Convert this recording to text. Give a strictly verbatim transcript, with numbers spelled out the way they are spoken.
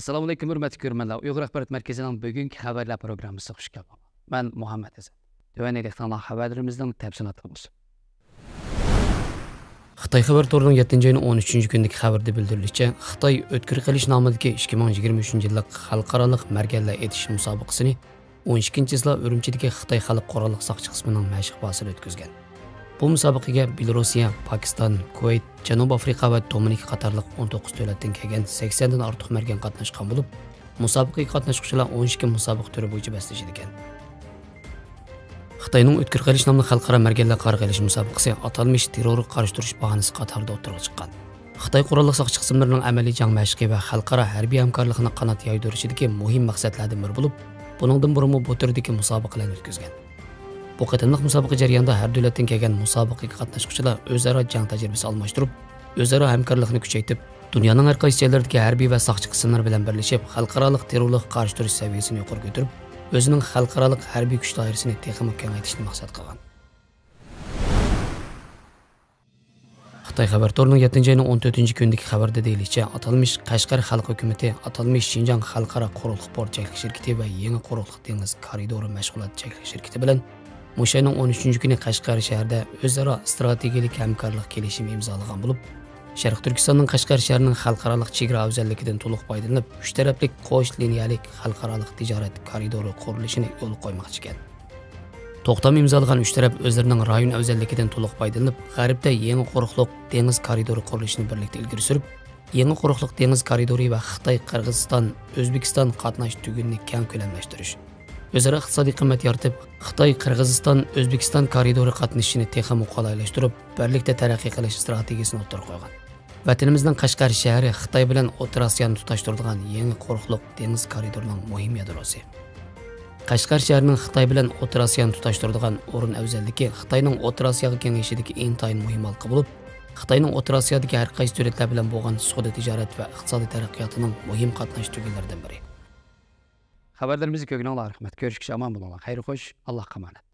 ئەسسالامۇئەلەيكۇم، ھۆرمەتلىك كۆرۈرمەنلەر. ئۇيغۇر ئاخبارات مەركىزىنىڭ بۈگۈنكى خەۋەرلەر پروگراممىسىغا خۇش كەلدىڭلار. مەن مۇھەممەت ھەسەن. تۆۋەندە دىققىتىڭلار خەۋەرلىرىمىزنىڭ تەپسىلاتىغا بولسۇن. خىتاي خەۋەر تورىنىڭ يەتتىنچى ئاينىڭ ئون ئۈچىنچى كۈنىدىكى خەۋىرىدە بىلدۈرۈلۈشىچە، خىتاي ئۆتكۈر قىلىش نامىدىكى ئىككى مىڭ يىگىرمە ئۈچىنچى يىللىق خەلقئارالىق مەرگەنلەر ئېتىش مۇسابىقىسىنى ئون ئىككىنچى چىسلا ئۈرۈمچىدىكى خىتاي خەلق قوراللىق ساقچى قىسمىنىڭ مەشىق بازىسىدا ئۆتكۈزگەن. بۇ مۇسابىقىگە بېلورۇسىيە، پاكىستان، كۇۋەيت، جەنۇبىي ئافرىقا ۋە دومىنىكا قاتارلىق ئون توققۇز دۆلەتتىن كەلگەن سەكسەندىن ئارتۇق مەرگەن قاتناشقان بولۇپ، مۇسابىقىگە قاتناشقۇچىلار ئون ئىككى مۇسابىقە تۈرى بويىچە بەسلىشىدىكەن. خىتاينىڭ ئۆتكۈر قىلىش ناملىق خەلقئارا مەرگەنلەر قارىغا ئېلىش مۇسابىقىسى ئاتالمىش تېررورغا قارشى تۇرۇش باھانىسى قاتارىدا ئوتتۇرىغا چىققان. خىتاي قوراللىق ساقچى قىسىملىرىنىڭ ئەمەلىي جەڭ مەشقى ۋە خەلقئارا ھەربىي ھەمكارلىقنى قانات يايدۇرۇشىدىكى مۇھىم مەقسەتلەردىن بىرى بولۇپ، بۇنىڭدىن بۇرۇنمۇ بۇ تۈردىكى مۇسابىقىلەرنى ئۆتكۈزگەن. بۇ قېتىملىق مۇسابىقە جەريانىدا ھەر دۆلەتتىن كەلگەن مۇسابىقىگە قاتناشقۇچىلار ئۆزئارا جەڭ تەجرىبىسى ئالماشتۇرۇپ، ئۆزئارا ھەمكارلىقنى كۈچەيتىپ، دۇنيانىڭ ھەر قايسى جايلىرىدىكى ھەربىي ۋە ساقچى قىسىملىرى بىلەن بىرلىشىپ، خەلقئارالىق تېررورلۇققا قارشى تۇرۇش سەۋىيەسىنى يۇقىرى كۆتۈرۈپ، ئۆزىنىڭ خەلقئارالىق ھەربىي كۈچ دائىرىسىنى تېخىمۇ كېڭەيتىشنى مەقسەت قىلغان. خىتاي خەۋەر تورىنىڭ يەتتىنچى ئاينىڭ ئون تۆتىنچى كۈنىدىكى خەۋىرىدە دېيىلىشىچە، ئاتالمىش قەشقەر خەلق ھۆكۈمىتى، ئاتالمىش شىنجاڭ خەلقئارا قۇرۇقلۇق پورت چەكلىك شىركىتى ۋە يېڭى قۇرۇقلۇق دېڭىز كارىدورى مەشغۇلات چەكلىك شىركىتى بىلەن مۇشۇ ئاينىڭ ئون ئۈچىنچى كۈنى قەشقەر شەھىرىدە ئۆزئارا ئىستراتېگىيەلىك ھەمكارلىق كېلىشىمى ئىمزالىغان بولۇپ، شەرقىي تۈركىستاننىڭ قەشقەر شەھىرىنىڭ خەلقئارالىق چېگرا ئەۋزەللىكىدىن تولۇق پايدىلىنىپ، ئۈچ تەرەپلىك قوش لىنىيەلىك خەلقئارالىق تىجارەت كارىدورى قۇرۇلۇشىنى يولغا قويماقچى ئىكەن. توختام ئىمزالىغان ئۈچ تەرەپ ئۆزلىرىنىڭ رايون ئەۋزەللىكىدىن تولۇق پايدىلىنىپ، غەربتە يېڭى قۇرۇقلۇق دېڭىز كارىدورى قۇرۇلۇشىنى بىرلىكتە ئىلگىرى سۈرۈپ، يېڭى قۇرۇقلۇق دېڭىز كارىدورى ۋە خىتاي، قىرغىزىستان، ئۆزبېكىستان قاتناش تۈگۈنىنى كەڭ كۆلەملەشتۈرۈش، ئۆزئارا ئىقتىسادىي قىممەت يارىتىپ، خىتاي، قىرغىزىستان، ئۆزبېكىستان كارىدورى قاتنىشىشىنى تېخىمۇ قولايلاشتۇرۇپ، بىرلىكتە تەرەققىي قىلىش ئىستراتېگىيەسىنى ئوتتۇرىغا قويغان. ۋەتىنىمىزنىڭ قەشقەر شەھىرى خىتاي بىلەن ئوتتۇرا ئاسىيانى تۇتاشتۇرىدىغان يېڭى قۇرۇقلۇق دېڭىز كارىدورىنىڭ مۇھىم يادروسى. قەشقەر شەھىرىنىڭ خىتاي بىلەن ئوتتۇرا ئاسىيانى تۇتاشتۇرىدىغان ئورۇن ئەۋزەللىكى خىتاينىڭ ئوتتۇرا ئاسىياغا كېڭىيىشىدىكى ئىنتايىن مۇھىم ھالقا بولۇپ، خىتاينىڭ ئوتتۇرا ئاسىيادىكى ھەر قايسى دۆلەتلەر بىلەن بولغان سودا تىجارەت ۋە ئىقتىسادىي تەرەققىياتىنىڭ مۇھىم قاتناش تۈگۈنلىرىدىن بىرى. خەۋەرلىرىمىزنى كۆرگىنىڭلارغا رەھمەت. كۆرۈشكىچە ئامان بولۇڭلار. خەير خوش. ئاللاھقا ئامانەت.